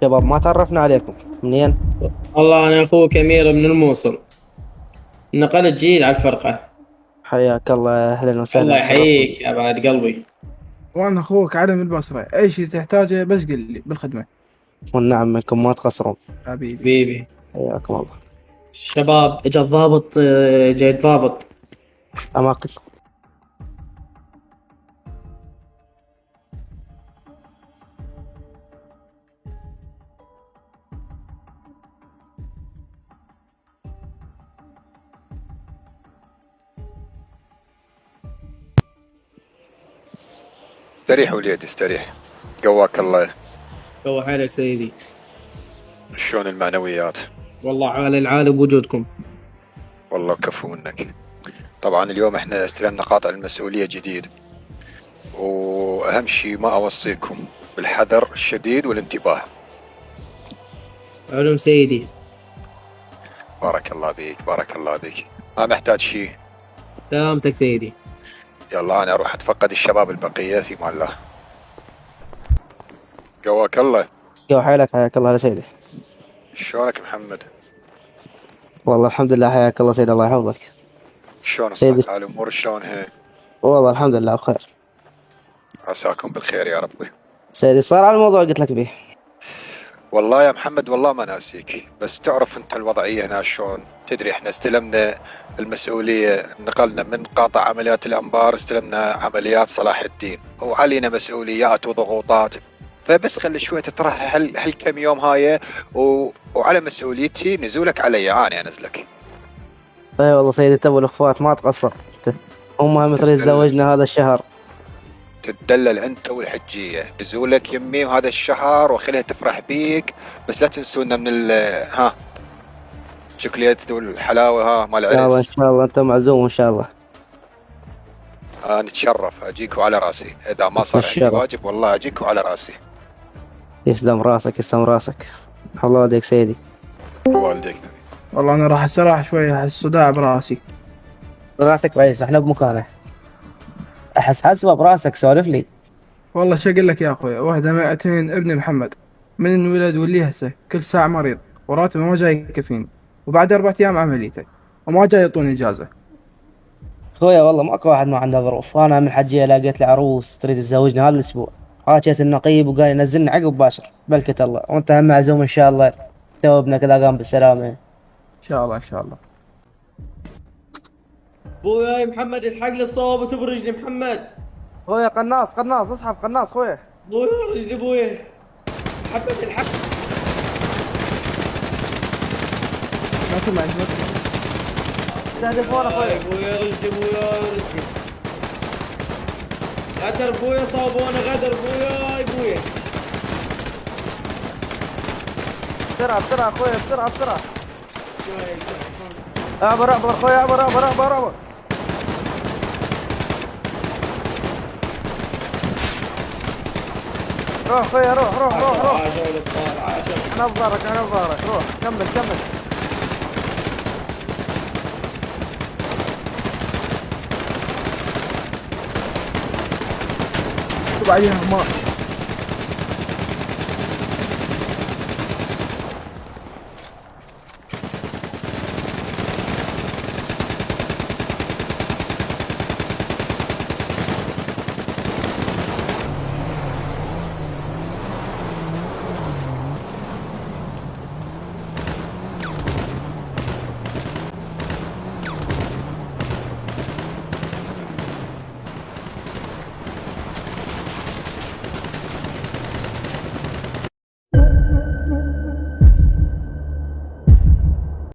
شباب ما تعرفنا عليكم. منين؟ والله أنا أخوك أمير من الموصل. نقلت جيل على الفرقة. حياك الله، اهلا الله وسهلا، تشرفنا. يحييك يا بعد قلبي. وانا اخوك علي من البصرة، اي شيء تحتاجه بس قل لي بالخدمة. والنعم منكم ما تقصرون. حبيبي. حبيبي. حياكم الله. شباب اجا الضابط، جاي الضابط. اماكن. استريح وليد استريح. قواك الله. هو حالك سيدي. شلون المعنويات؟ والله عالي العالي بوجودكم. والله كفو منك. طبعا اليوم احنا استلمنا قاطع المسؤولية جديد، واهم شيء ما اوصيكم بالحذر الشديد والانتباه. علوم سيدي. بارك الله بيك بارك الله بيك. ما محتاج شيء. سلامتك سيدي. يلا انا اروح اتفقد الشباب البقية في مان الله. قواك الله. يا حياك، حياك الله يا سيدي. شلونك محمد؟ والله الحمد لله، حياك الله سيدي، الله يحفظك. شلون سيدي الصحة الامور شلون هي؟ والله الحمد لله بخير. عساكم بالخير يا ربي. سيدي صار على الموضوع قلت لك به. والله يا محمد والله ما ناسيك، بس تعرف انت الوضعية هنا شلون؟ تدري احنا استلمنا المسؤولية، نقلنا من قاطع عمليات الأنبار استلمنا عمليات صلاح الدين، وعلينا مسؤوليات وضغوطات. فبس خلي شوية تترحل هالكم يوم هاي وعلى مسؤوليتي نزولك علي أنا أنزلك. اي والله سيدي، تو الاخوات ما تقصر. امها مثل تدلل تزوجنا هذا الشهر. تدلل انت والحجية، نزولك يمي هذا الشهر وخليها تفرح بيك. بس لا تنسونا من ها شوكليت والحلاوة ها مال ان شاء الله ان العرس. شاء الله، انت معزوم ان شاء الله. نتشرف اجيك وعلى راسي، اذا ما صار عندي الشرف. واجب والله اجيك وعلى راسي. يسلم راسك يسلم راسك. الله يهديك سيدي. والديك. والله انا راح استراح شوية، احس صداع براسي. راحتك كويس، احنا بمكانه. احس حسبه براسك، سولف لي. والله شو اقول لك يا اخوي، واحدة 200 ابني محمد من انولد واللي هسه كل ساعة مريض، وراتبه ما جاي يكفيني، وبعد 4 ايام عمليته وما جاي يعطوني اجازة. خويا والله ماكو واحد ما عنده ظروف، وانا من الحجيه لقيت لي عروس تريد تزوجني هذا الاسبوع. حاكيت النقيب وقال ينزلني عقب مباشر بلكة الله، وانت هم معزوم ان شاء الله. تو ابنك اذا قام بالسلامه. ان شاء الله ان شاء الله. ابويا محمد الحق لي الصوب وتبرجني محمد. خويا قناص قناص، اسحب قناص خويا. ابويا رجلي ابويا. محمد الحق. ما تسمع ما تسمع. استهدفونا خويا. ابويا رجلي ابويا رجلي. غدر ابويا صابونا غدر ابويا ابويا. بسرعه بسرعه خويا، بسرعه بسرعه. اعبر اعبر خويا، اعبر اعبر اعبر اعبر. روح خويا، روح روح روح روح. عاشوا الابطال عاشوا. انا بظهرك انا بظهرك، روح كمل كمل. وبعدين ما